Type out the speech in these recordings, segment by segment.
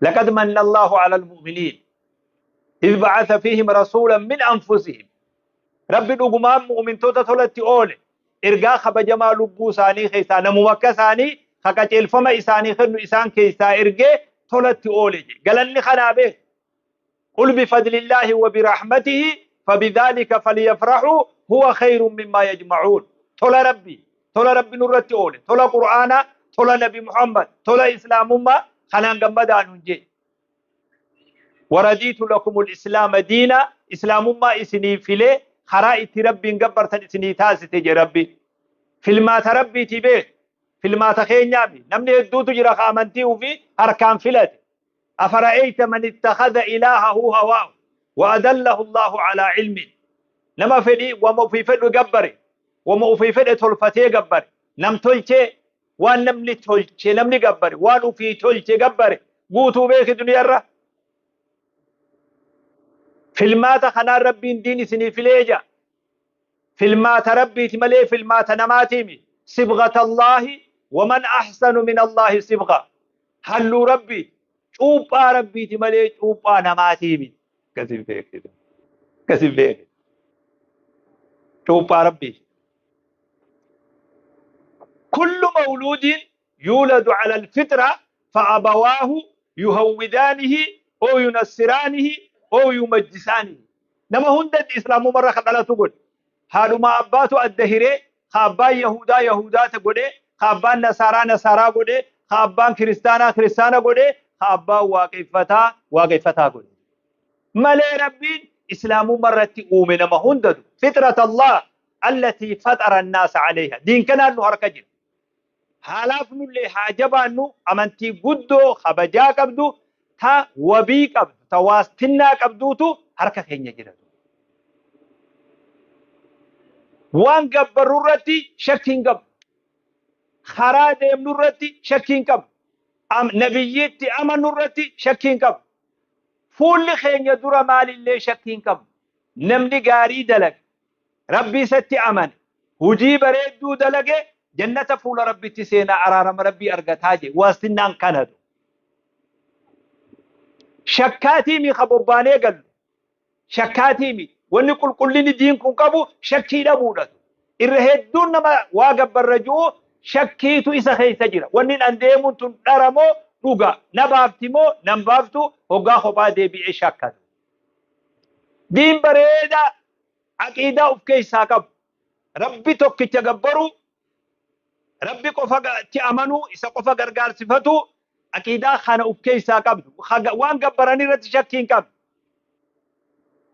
Laqad manna Allaahu alal mu'miniin idh ba'atha fiihim rasuulan min anfusihim. Rabbi dhugumaan mu'mintoota tolatti oole ergaa kabajamaa lubbuu isaanii keessaa namuma akka isaanii ka qaceelfama isaanii kennu isaan keessaa ergee tolatti oole jedhe. Galanni kanaa beek. Qul bifadlillaahi wa birahmatihi fabidhaalika falyafrahuu huwa khayrun mimmaa yajma'uun. Tola Rabbi, tola Rabbi nurratti oole, tola Qur'aanaa, tola Nabi Muhammad, tola Islaamummaa kanaan gammadaa nun jee. Waradiitu lakumul islaama diina, Islaamummaa isinii filee karaa itti Rabbiin gabbartan isinii taasise jee Rabbi. Filmaata Rabbiitii beek. Filmaata keenyaami. Namni hedduutu jira ka amantii ufii harkaan filate. Afara'eyta man ittakhadha ilaahahu hawaahu wa adallahu Allaahu alaa ilmin. Nama fedhii wama ufii fedhu gabbare, wama ufii fedhe tolfatee gabbare, nam tolchee waan namni tolche namni gabbare, waan ufii tolche gabbare guutuu beeki duniyarra. Filmaata kanaan Rabbiin diin isinii filee ja'a. Filmaata Rabbiiti malee filmaata namaatiimi. Sibghatallaahi waman ahsanu minallaahi sibgha. Halluu Rabbiiti. Cuuphaa Rabbiiti malee cuuphaa namaatiimi. Akkasi beeki. Akkasi beeki. Cuuphaa Rabbiiti. Kullu mawluudin yuuladu ala alfitra fa'abawaahu yuhawwidaanihi oo yunassiraanihi oo yumajjisaanihi. Nama hundatti islaamumarra ka dhalatu godhe. Haadhumaa abbaatu adda hiree, ka abbaan yahudaa yahudaata godhe, ka abbaan nasaaraa nasaaraa godhe, ka abbaan kiristaanaa kiristaana godhe, ka abbaan waaqeffataa waaqeffataa godhe. Malee Rabbiin islaamumma irratti uume nama hundatu. Fitrat Allah allatii faxara annaasa alayha. Diin kanaan nu harka jira. Haa laafnullee haa jabaannu amantii guddoo kabajaa qabdu ta wabii qabdu ta waastinnaa qabduutu harka keenya jira. Waan gabbarru irratti shakkii hin qabnu. Karaa deemnu irratti shakkii hin qabnu. Nabiyyiitti amannu irratti shakkii hin qabnu. Fuulli keenya dura maalillee shakkii hin qabnu. Namni gaarii dalage Rabbi isatti amane, hujii bareedduu dalage, jannata fuula Rabbitti seenaa araarama Rabbii argataa jee. Waastinnaan kanatu. Shakkaatii mi ka bobbaanee gallu. Shakkaatii mi. Wanni qulqullinni diin kun qabu shakkii dhabuudhatu. Irra hedduun nama waa gabbarra ji'u shakkiitu isa keessa jira. Wanni an deemuun tun dhara moo dhuga? Na baafti moo nan baaftu? Hoggaa kophaa deebi'ee shakkatu. Diin bareedaa aqiidaa of keessaa qabu. Rabbi tokkicha gabbaruu, Rabbi qofa tti amanuu, isa qofa gargaarsifatuu, aqiidaa kana of keessaa qabdu. Waan gabbaran irratti shakkii hin qabne.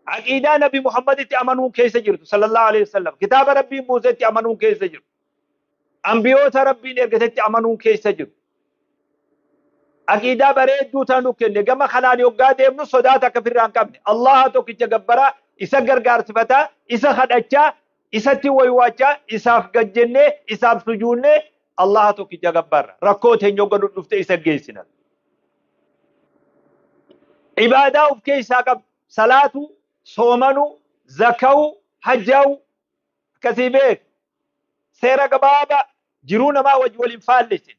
Aqiidaa Nabi Muhammaditti amanuun keessa jirtu sallallahu alaihi wasallam. Kitaaba Rabbiin buusetti amanuun keessa jiru. Ambiyoota Rabbiin ergatetti amanuun keessa jiru. Aqiidaa bareedduu tana nu kenne gama kanaan yoggaa deemnu sodaa takka ofirraa hin qabne. Allaha tokkicha gabbaraa, isa gargaarsifataa, isa kadhachaa, isatti waywaachaa, isaaf gad jennee, isaaf sujuunnee Allaha tokkicha gabbarra. Rakkoo teenya hogga nu dhufte isa geessina. Ibaadaa of keessaa qabdu. Salaatuu, soomanuu, zaka'uu, hajjaa'uu. Akkasii beek. Seera gabaabaa jiruu namaa wajji wal hin faallessin.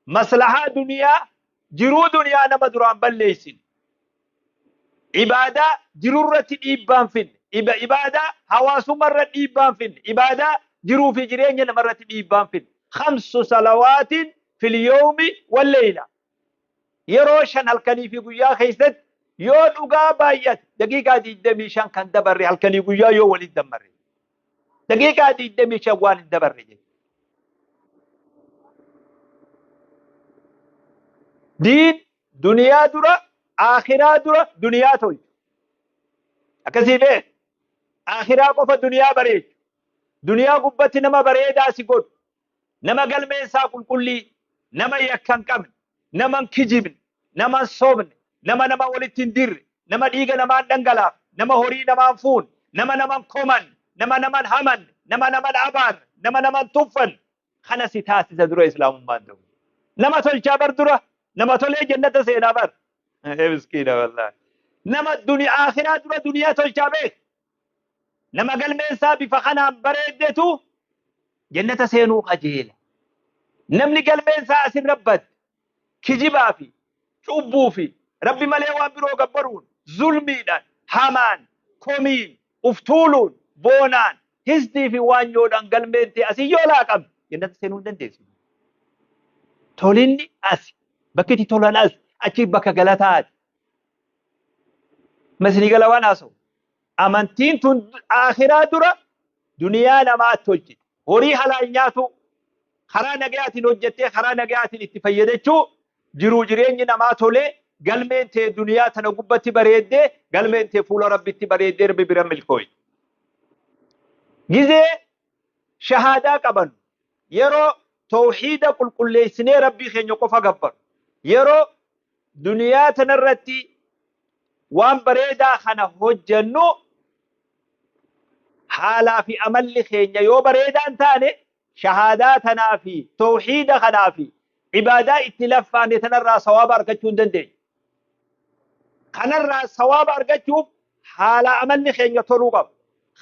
Maslahaa duniyaa jiruu duniyaa nama duraan balleessin. Ibaadaa jiruu irratti dhiibbaa hin finne. Ibaadaa hawaasummaa irra dhiibbaa hin finne. Ibaadaa jiruu fi jireenya nama irratti dhiibbaa hin finne. Khamsu salawaatin fil yawmi wal leeyla. Yeroo 5 halkanii fi guyyaa keessatti yoo dhugaa baay'ate daqiiqaa 25 kan dabarre halkanii guyyaa yoo walitti dammarre. Daqiiqaa 25 waan hin dabarre jechuudha. Diin duniyaa dura akhiraa dura duniyaa tolchu. Akkasii beek. Akhiraa qofa duniyaa bareechu. Duniyaa gubbatti nama bareedaa si godhu. Nama galmeen isaa qulqullii, nama yakka hin qabne, nama hin kijibne, nama hin sobne, nama nama walitti hin dirre, nama dhiiga namaa hin dhangalaafne, nama horii namaa hin fuune, nama nama hin komanne, nama nama hin hamanne, nama nama hin abaarre, nama nama hin tuffanne, kana si taasisa dura islaamummaan ta'u. Nama tolchaa bar dura, nama tolee jannata seenaa bar. Ee miskiina wallaahi. Nama duniyaa akhiraa dura duniyaa tolchaa beek. Nama galmeen isaa bifa kanaan bareeddetu jannata seenuu kajeela. Namni galmeen isaa asirra badde kijibaa fi cubbuu fi Rabbi malee waan biroo gabbaruun, zulmiidhaan, hamaan, komiin, uftuuluun, boonaan, hisdii fi waanyoodhaan galmeen tee asii yoo laaqamte jannata seenuu hin dandeessu. Tolinni asi. Bakki itti tolan as. Achi bakka galataati. Masinii gala waan haasa'u. Amantiin tun akhiraa dura duniyaa namaa tolchite. Horii halaal nyaatu, karaa nagayaatiin hojjettee karaa nagayaatiin itti fayyadachuu, jiruu jireenyi namaa tolee, galmeen tee duniyaa tana gubbatti bareeddee, galmeen tee fuula Rabbitti bareeddee Rabbi bira milkooyi. Gizee shahaadaa qaban, yeroo tawhiida qulqulleessinee Rabbii keenya qofa gabbaru, yeroo duniyaa tanarratti waan bareedaa kana hojjennu, haalaa fi amalli keenya yoo bareedaa hin taane, shahaadaa tanaa fi tawhiida kanaa fi ibaadaa itti laffaane tanarraa sawaaba argachuu hin dandeenyu. Kanarraa sawaaba argachuuf haala amalli keenya toluu qaba.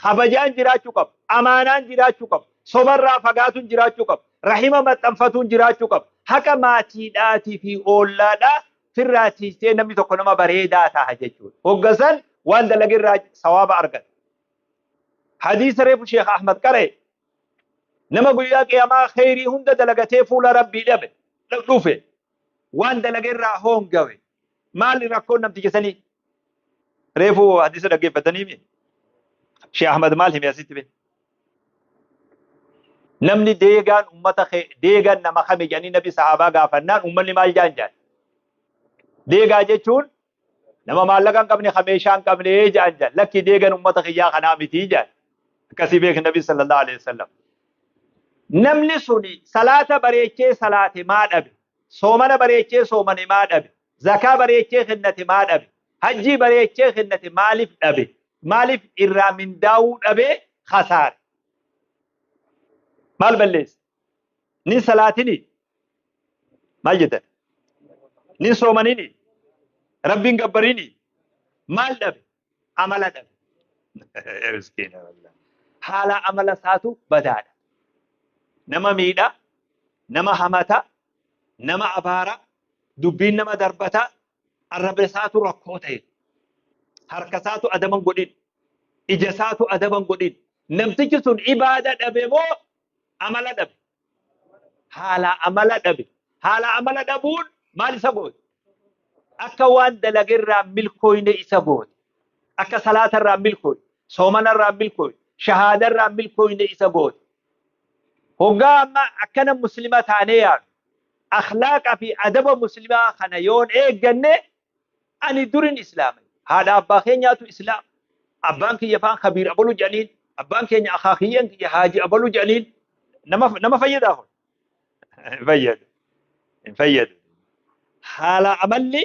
Kabajaan jiraachuu qaba. Amaanaan jiraachuu qaba. Sobarraa fagaatuun jiraachuu qaba. Rahima maxxanfatuun jiraachuu qaba. Haqa maatiidhaatii fi oollaadhaa firraa tiistee namni tokko nama bareedaa ta'a jechuudha. Hoggasan waan dalagirraa sawaaba argata. Hadiisa reefu Sheekh Ahmad qara'e, nama guyyaa qiyamaa kheyrii hunda dalagatee fuula Rabbii dhabe dhufe, waan dalagerraa hoongawe. Maali rakkoon namticha sanii? Reefu hadiisa dhaggeeffatanii mi? Sheekh Ahmad maal hime asitti be? Namni deegaan ummata deegaan nama kami jedhanii nabi sahaabaa gaafannaan ummanni maal jaan jaan? Deegaa jechuun nama maallaqa hin qabne, ka meeshaa hin qabne jaan jaan. Lakki, deegan ummata kiyyaa kanaa miti jaan. Akkasii beek nabi sallallahu alaihi wasallam. Namni suni salaata bareechee salaate maa dhabe? Soomana bareechee soomane maa dhabe? Zakaa bareechee kennate maa dhabe? Hajjii bareechee kennate maaliif dhabe? Maaliif irraa mindaa'uu dhabe, kasaare? Maal balleesse? Nin salaatini? Maal jettan? Nin soomanini? Rabbiin gabbarini? Maal dhabe? Amala dhabe. Miskiina wallah. Haala amala isaatu badaadha. Nama miidha, nama hamata, nama abaara, dubbiin nama darbata, arraba isaatu rakkoo ta'e. Harka isaatu adaban godhin. Ija isaatu adaban godhin. Namtichi sun ibaada dhabe moo amala dhabe? Haala amala dhabe. Haala amala dhabuun maal isa goote? Akka waan dalagerraa milkooyne isa goote. Akka salaatarraa milkooyne, soomanarraa milkooyne, shahaadarraa milkooyne isa goote. Hoggaa amma akkana muslima taanee yaadu, akhlaaqa fi adaba muslimaa kana yoon eegganne, ani durin islaama. Haadha abbaa keenyaatu islaama. Abbaan kiyya faan Kabiir abalu jedhaniin, abbaan keenya akaakiyyan kiyya Haaji abalu jedhaniin, nama fayyadaa kun? Hin fayyadu. Hin fayyadu. Haala amalli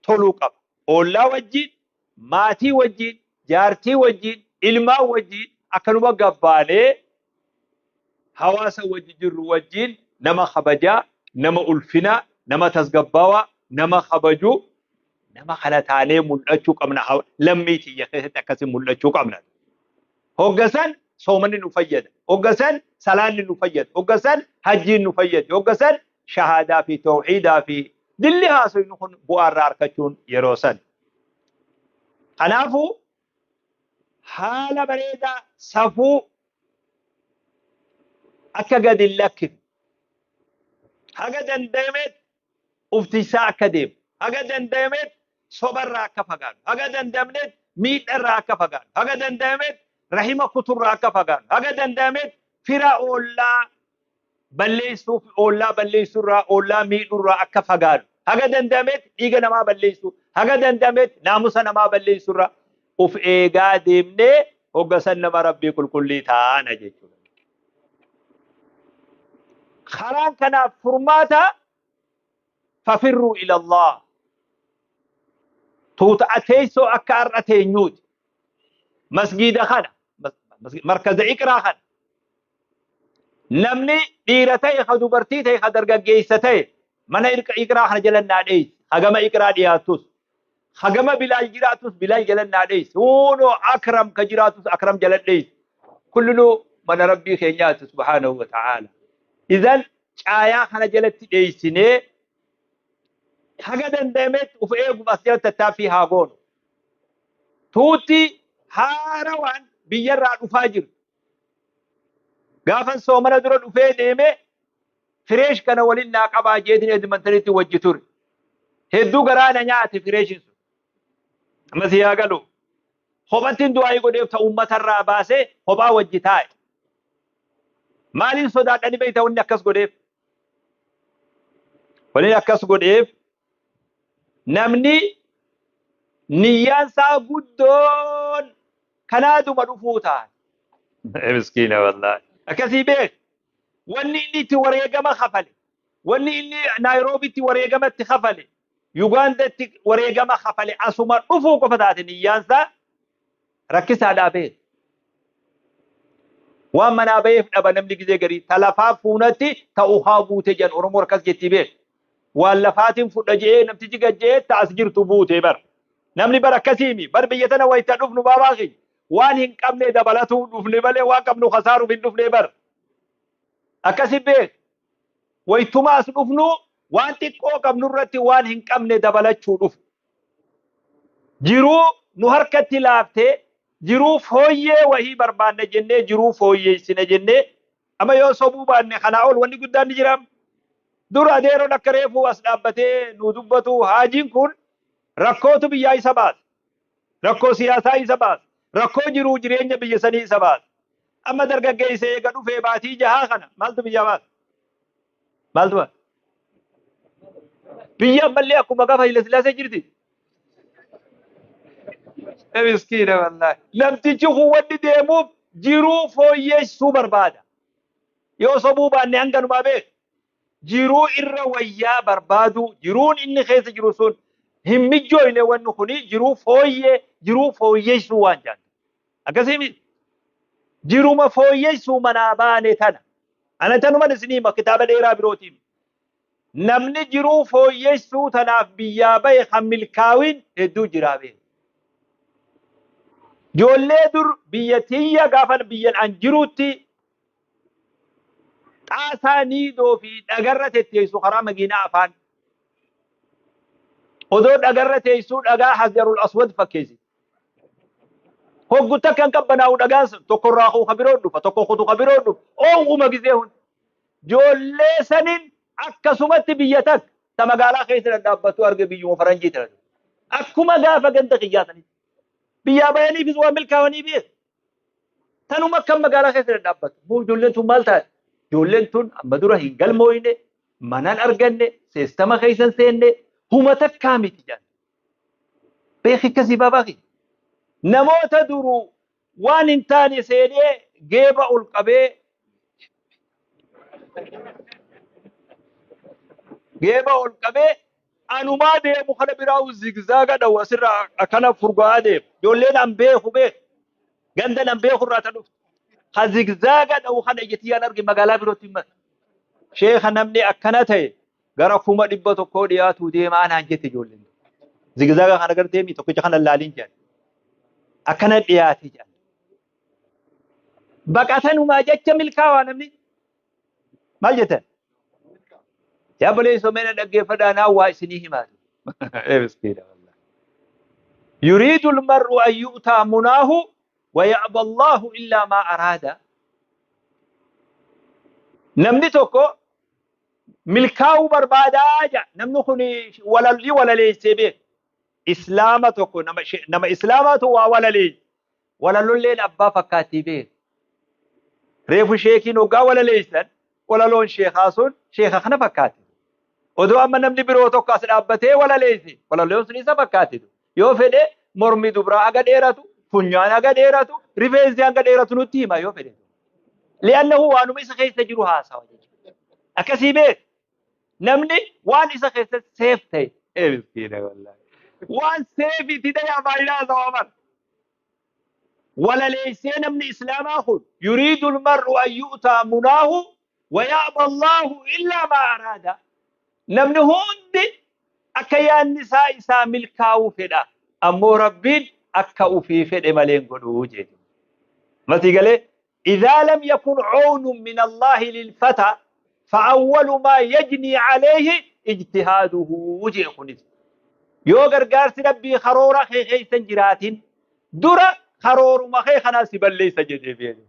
toluu qaba. Oollaa wajjin, maatii wajjin, jaartii wajjin, ilmaan wajjin akkanuma gabbaanee hawaasa wajji jirru wajjin nama kabajaa, nama ulfinaa, nama tasgabbaawaa, nama kabaju, nama kana taanee mul'achuu qabna. Lammii tiyya keessatti akkasii mul'achuu qabna. Hoggasan soomanni nu fayyada. Hoggasan salaanni nu fayyada. Hoggasan hajjiin nu fayyada. Hoggasan shahaadaa fi tawhiidaa fi dilli haasofnu kun bu'aa irraa argachuun yeroo san. Kanaafuu haala bareedaa safuu akka gadi hin lakkifne, haga danda'ametti uftisaa akka deemu, haga danda'ametti sobarraa akka fagaannu, haga danda'amnetti miidharraa akka fagaannu, haga danda'ametti rahima kuturraa akka fagaannu, haga danda'ametti fira oollaa balleessuuf oollaa balleessuurraa, oollaa miidhuurraa akka fagaannu, haga danda'ametti dhiiga namaa balleessuu, haga danda'ametti naamusa namaa balleessuurraa uf eegaa deemnee hoggasan nama Rabbii qulqullii taana jechuudha. Karaan kanaaf furmaata fafirruu ilallah. Tuuta teessoo akka har'a teenyuuti. Masgiida kana, markaza Iqraa kana. Namni dhiira ta'e, ka dubartii ta'e, ka dargaggeessa ta'e mana Iqraa kana jala naa dheessi. Hagama Iqraa dhiyaatus, hagama Bilaal jiraatus Bilaal jala naa dheessi. Huunoo Akram ka jiraatus Akram jala dheessi. Kulluu mana Rabbii keenyaati subhaanahu wa ta'aala. Idan caayaa kana jalatti dheessinee Haga danda'ametti uf eeguuf as jalatti tattaaffii haa goonu. Tuutti haarawaan biyyarraa dhufaa jiru. Gaafan soomana dura dhufee deemee fireesh kana waliin naa qabaa jeetiin Edmontonitti wajji ture. Hedduu garaa na nyaate fireeshin sun. Amma si haa galu. Kophattiin du'aayii godheef ta uummatarraa baasee kophaa wajji taa'e. Maaliin sodaadhani beekta wanni akkas godheef? Wanni akkas godheef namni niyyaan isaa guddoon kanaaduma dhufuu taate. Miskiina wallaahi. Akkasii beek. Wanni inni itti wareegama kafale, wanni inni Naayiroobitti wareegama itti kafale, Yugaandatti wareegama kafale asuma dhufuu qofa taate niyyaan isaa rakkisaadhaa beek. Waan manaa baheef dhaba namni gizee garii ta lafaa fuunatti ta uhaa buute jedhan Oromoo akkas jettii beek. Waan lafaatiin fudha je'ee namtichi gad je'ee ta as jirtu buute bar. Namni bar akkasiimi bar biyya tana wayita dhufnu baabaa kiyya. Waan hin qabne dabalatuu dhufne malee waan qabnu kasaaruuf hin dhufne bar. Akkasi beek. Waytuma as dhufnu waan xiqqoo qabnu irratti waan hin qabne dabalachuu dhufu. Jiruu nu harkatti laaftee jiruu fooyyee wahii barbaanna jennee jiruu fooyyeessina jennee amma yoo sobuu baanne kanaa ol wanni guddaan ni jiraam. Dur adeeroon akka reefuu as dhaabbatee nu dubbatu haajiin kun rakkootu biyyaa isa baase. Rakkoo siyaasaa isa baase. Rakkoo jiruu jireenya biyya sanii isa baase. Amma dargaggeessa eega dhufee baatii jahaa kana maaltu biyyaa baase? Maaltu baase? Biyya ammallee akkuma gaafa Hayila Sillaasee jirti. Miskiina wallaahi. Namtichi kun wanni deemuuf jiruu fooyyessuu barbaada. Yoo sobuu baanne hanganumaa beek. Jiruu irra wayyaa barbaaduu jiruun inni keessa jiru sun hin mijjooyne wanni kuni jiruu fooyyee jiruu fooyyessuu waan jedhan. Akkasii miti. Jiruma fooyyessuu manaa baane tana. Ana tanuman isinii hima kitaaba dheeraa birootiin. Namni jiruu fooyyessuu tanaaf biyyaa bahe kan milkaawin hedduu jiraa beeku. Ijoollee dur biyya tiyya gaafa biyyan an jirutti xaasaa niidoo fi dhagarra tetteessu karaa magiinaa afaan. Odoo dhagarra teessuu dhagaa hajarul aswad fakkeessi. Hoggu takka hin qabbanaa'u dhagaan sun tokko irraa kuu ka biroo dhufa tokko kutu ka biroo dhufa oowwuma gizee hundi. Ijoollee sanin akkasumatti biyya takka ta magaalaa keessa dhadhaabbattu arge biyyuma faranjii tana. Akkuma gaafa ganda kiyyaa sanitti. Biyyaa bayaniifis waan milkaa'anii beeku. Tanuma akkam magaalaa keessa dhadhaabbattu. Moo ijoolleen tun maal taate? Ijoolleen tun amma dura hin galmooyne, manan arganne, seestama keessa hin seenne, huma takkaa miti jedhan. Beeki akkasii baabaa kiyya. Namoota duruu waan hin taane seenee geeba ol qabee geeba ol qabee anumaa deemu kana biraa zigzaaga dhawu asirraa akkana furgaa'aa deemu. Ijoolleen an beeku beeku. Ganda an beeku irraa ta dhuftu. Ha zigzaaga dhawu kana ija tiyyaan arge magaalaa birootti hin male. Sheekha namni akkana ta'e gara 100,000 dhiyaatuu deema anaan jette ijoolleen. Zigzaaga kana gartee mi tokkicha kana laaliin jedhan. Akkana dhiyaate jedhan. Baqatanumaa jecha milkaawaa namni. Maal jettan? Yaa boleessoo meena dhaggeeffadhaa naa waa isinii himaa. Ee miskiina wallahi. Yuriidu almar'u an yu'taa munaahu wa ya'ba Allahu illaa maa araada. Namni tokko milkaa'uu barbaadaa jedha. Namni kun walalli walaleessee beeka. Islaama tokko nama islaamaatu waa walaleesse. Walalolleen abbaa fakkaattii beeka. Reefu sheekiin hoggaa walaleessan walaloon sheekaa sun sheeka kana fakkaatti. Odoo amma namni biroo tokko as dhaabbatee walaleesse walaloon sun isa fakkaatti. Yoo fedhe mormi dubraa haga dheeratu, funyaan haga dheeratu, rifeensi hanga dheeratu nutti hima yoo fedhe. Li'annahu waanuma isa keessa jiru haasawa jechuudha. Akkasii beek. Namni waan isa keessa seef ta'e. Ee miskiina wallaahi. Waan seef itti ta'e afaan haasawa bara. Walaleessee namni islaamaa kun yuriidu almar'u an yu'taa munaahu wa ya'ba Allahu illaa maa araada. Namni hundi akka yaadni isaa isaa milkaa'uu fedha. Ammoo Rabbiin akka ufii fedhe malee hin godhu jedhe. Masii galee idhaa lam yakun ownun min Allahi lilfata fa'awwalu maa yajnii alayhi ijtihaaduhu jee kunis. Yoo gargaarsi Rabbii karoora kee keessa hin jiraatin dura karooruma kee kanaa si balleessa jedhee beeku.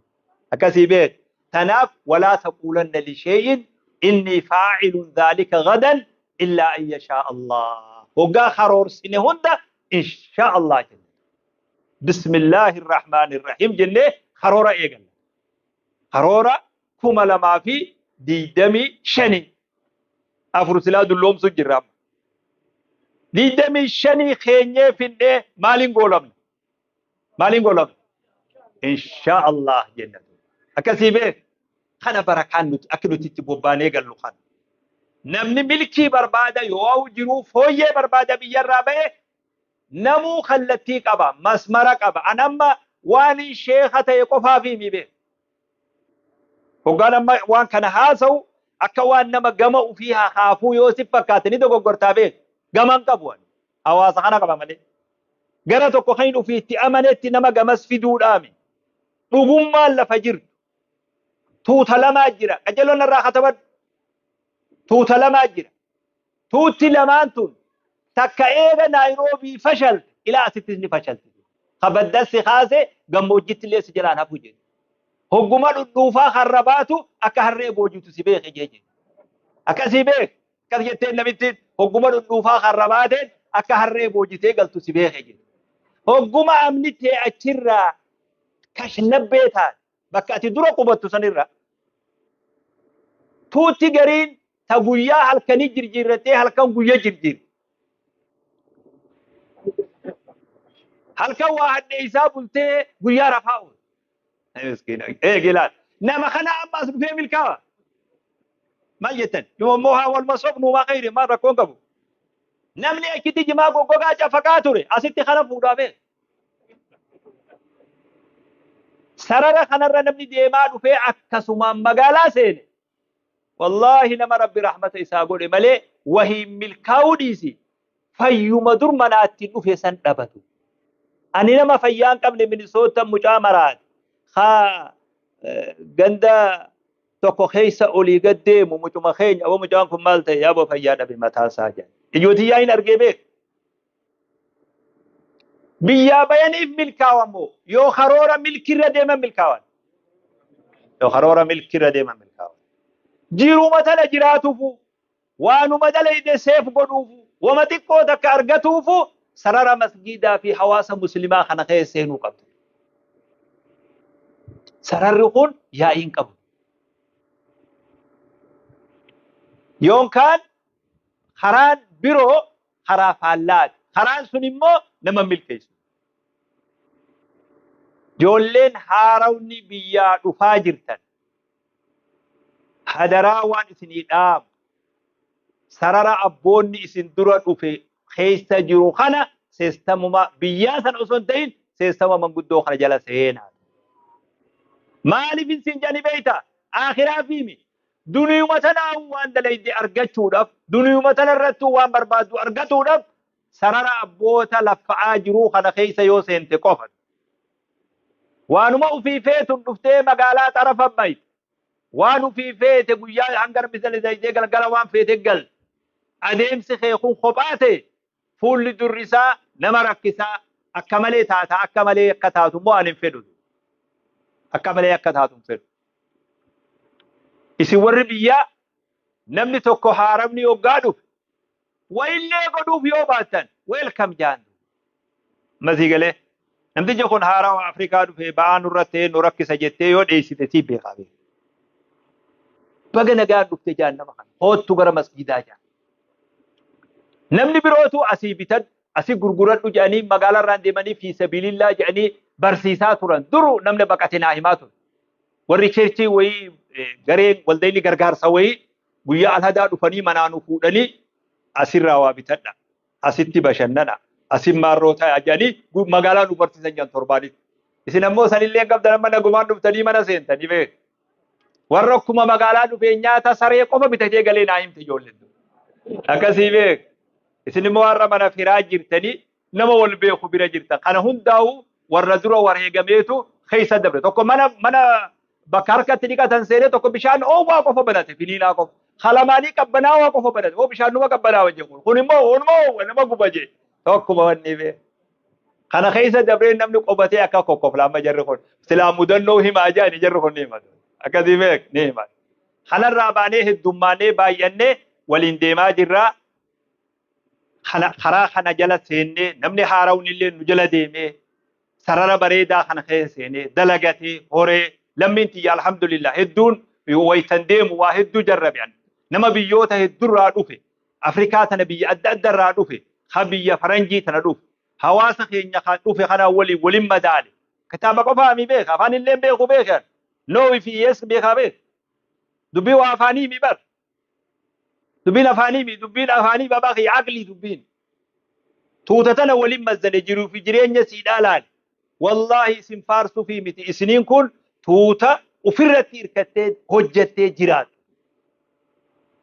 Akkasii beeku. Tanaaf walaa taquulanna lisheeyin innii faacilun dhaalika gadan illaa an yashaa Allah. Hoggaa karoorsine hunda inshaa Allah jenna. Bismillaahi irrahmaani irrahiim jennee karoora eegalla. Karoora 2025 afur silaa dulloomsuu jirra amma. 25 keenyee findhee maaliin goolamna? Maaliin goolamna? Inshaa Allah jenna. Akkasii beek. Kana barakaan nuti akka nuti itti bobbaanee gallu kana. Namni milkii barbaada yoo jiruu fooyyee barbaada biyyarraa ba'e namuu kallattii qaba, masmara qaba. An amma waan sheekha ta'e qofaaf himi beek. Hoggaan amma waan kana haasa'u akka waan nama gama ufii hakaafuu yoo si fakkaate ni dogoggortaa beek. Gama hin qabu ani. Hawaasa kana qaba malee. Gara tokko kan inni ufii itti amanetti nama gamas fiduudhaami. Dhugummaan lafa jirtu. Tuuta lamaa jira. Qajeelonni irraa katabadhu. Tuuta lamaa jira. Tuutti lamaan tun takka eega Naayiroobii fashalte ilaa asittis ni fashalte. Kabaddas si kaase gammoojjitti illee si jalaan hafu jedhe. Hogguma dhudhuufaa harra baatu akka harree boojitu si beeke jee. Akkasii beek. Akkas jetteen namittiin hogguma dhudhuufaa harra baateen akka harree boojitee galtu si beeke jedhe. Hogguma amni tee achirraa kashlabbee taate bakka ati dura qubattu sanirra tuutti gariin ta guyyaa halkanii jirjiirrattee halkan guyya jirjiirti. Halkan waa hadheessaa bultee guyyaa rafaa oolu. Miskiina. Eegi ilaal. Nama kana amma as dhufee milkaawa. Maal jettan? Yoo immoo haa waluma sobnu waa khayri maal rakkoon qabu. Namni achitti jimaa goggogaa cafaqaa ture asitti kana fuudhaa beeka. Sarara kanarra namni deemaa dhufee akkasumaan magaalaa seene. Wallaahi nama Rabbi rahmata isaa godhe malee wahiin milkaa'uu dhiisi fayyuma dur manaatti dhufe san dhabatu. Ani nama fayyaa hin qabne Minisoota mucaa maraate haa ganda tokko keessa olii gad deemu mucuma keenya aboo mucaan kun maal ta'e yaaboo fayyaa dhabe mataa isaa jedhe. Ijootii hin argee beek. Biyyaa bayaniif milkaawan moo yoo karoora milkirra deeman milkaawan. Yoo karoora milkirra deeman milkaawan. Jiruma tana jiraatuufu waanuma dalayde seef godhuufu wama xiqqoo takka argatuufu sarara masgiidaa fi hawaasa muslimaa kana keessa seenuu qabdu. Sararri kun yaa'ii hin qabu. Yookaan karaan biroo karaa faallaati. Karaan sun immoo nama milkeessu. Ijoolleen haarawni biyyaa dhufaa jirtan hadaraa waan isinii dhaamu sarara abboonni isin dura dhufe keessa jiru kana seestamuma biyyaa sana osoo hin ta'in seestama manguddoo kana jala seenaa. Maaliif isin jedhani beektaa? Akhiraa fiimi. Duniyuma tanaa waan dalayde argachuudhaaf, duniyuma tana irrattuu waan barbaaddu argatuudhaaf sarara abboota laffa'aa jiruu kana keessa yoo seente qofa. Waanuma ufii feetun dhuftee magaalaa xarafa mayte. Waan ufii feete guyyaa hanga rabbi dalaydee galgala waan feete galte. Adeemsi kee kun kophaa ta'e fuulli durri isaa nama rakkisaa akka malee taata akka malee akka taatu immoo ani hin fedhu. Akka malee akka taatu hin fedhu. Isin warri biyyaa namni tokko haaramni hoggaa dhufe wayillee godhuuf yoo baattan welcome jaan. Masii galee namtichi kun haarawa Afrikaa dhufe ba'aa nurra ta'ee nu rakkisa jettee yoo dheessite sii beekaa beeka. Baga nagaan dhufte jaan nama kana hoottu gara masgiidaa jaan. Namni birootu asii bitadhu asii gurguradhu jedhanii magaalaa irraan deemanii fi sabilillaa jedhanii barsiisaa turan. Duru namni baqate naa himaa ture. Warri cheerchii wayii gareen waldayni gargaarsa wayii guyyaa alhadaa dhufanii manaa nu fuudhanii asirraa waa bitadha. Asitti bashannana. Asin maarroo ta'a jedhanii magaalaa nu barsiisan jedhan torbaanitti. Isin ammoo sanillee hin qabdan amma nagumaan dhuftanii mana seentanii beeku. Warra akkuma magaalaa dhufee nyaata saree qofa bitatee galee naa himte ijoolleen. Akkasii beek. Isin immoo har'a mana firaa jirtanii nama wal beeku bira jirtan. Kana hundaa'u warra dura wareegameetu keessa dabre. Tokko mana mana bakka harkatti dhiqatan seenee tokko bishaan oowwaa qofa banate finiinaa qofa. Halamaanii qabbanaawaa qofa badate. Oo bishaan numa qabbanaawa jedhu. Kun immoo onuma nama guba jee. Tokkuma wanni bee. Kana keessa dabree namni qobatee akka kokkofla amma jarri kun. Silaa mudannoo himaa jedhani jarri kun ni himatu. Akkasii beek ni himatu. Kanarraa baanee heddummaanee baay'annee waliin deemaa jirraa. Kana karaa kana jala seennee namni haarawni illee nu jala deemee sarara bareedaa kana keessa seenee dalagatee horee lammiin tiyya alhamdulillah hedduun waytan deemu waa hedduu jarrabe an. Nama biyyoota heddurraa dhufe Afrikaa tana biyya adda addarraa dhufe ka biyya faranjii tana dhufe hawaasa keenya kan dhufe kana waliin waliin madaale. Kitaaba qofaa mi beeka afaan illee beeku beekan no fi yes beekaa beek dubbii waa afaanii mi bar dubbiin afaanii mi dubbiin afaanii babaa kiyya aqlii dubbiin tuuta tana waliin mazzane jiruu fi jireenya siidhaa laale. Wallaahi isin faarsuu fi miti isiniin kun tuuta ofirratti hirkattee hojjettee jiraatu.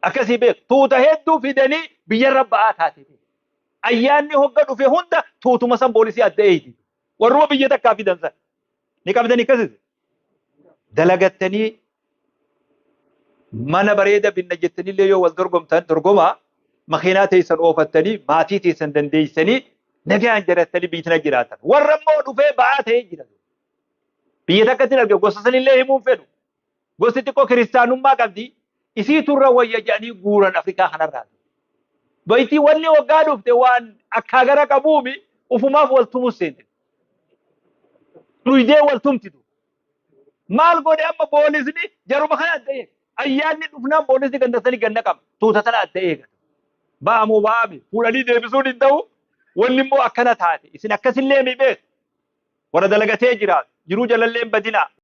Akkasii beeku tuuta hedduu fidanii biyyarra ba'aa taate. Ayyaanni hogga dhufe hunda tuutuma san poolisii adda eegi. Warruma biyya takkaa fidan san. Ni qabdanii akkasis. Dalagattanii mana bareeda binna jettanillee yoo wal dorgomtan dorgomaa makiinaa teessan oofattanii maatii teessan dandeessanii nagaan jirattanii biyya tana jiraatan. Warra immoo dhufee ba'aa ta'ee jira. Biyya takkatti arge gosa sanillee himuun fedhu. Gosti xiqqoo kiristaanummaa qabdi. Isii turra wayya jedhanii guuran Afrikaa kanarraa. Baytii wanni waggaa dhufte waan akkaa gara qabuumi ufumaaf wal tumus seente. Dhuydee wal tumtitu. Maal godhe amma poolisni jaruma kana adda eega. Ayyaanni dhufnaan poolisni ganda sanii ganna qaba. Tuuta tana adda eega. Ba'amoo ba'ame fuudhanii deebisuun hin ta'u. Wanni immoo akkana taate. Isin akkasillee mi beeku. Warra dalagatee jiraatu. Jiruu jalallee hin badinaa.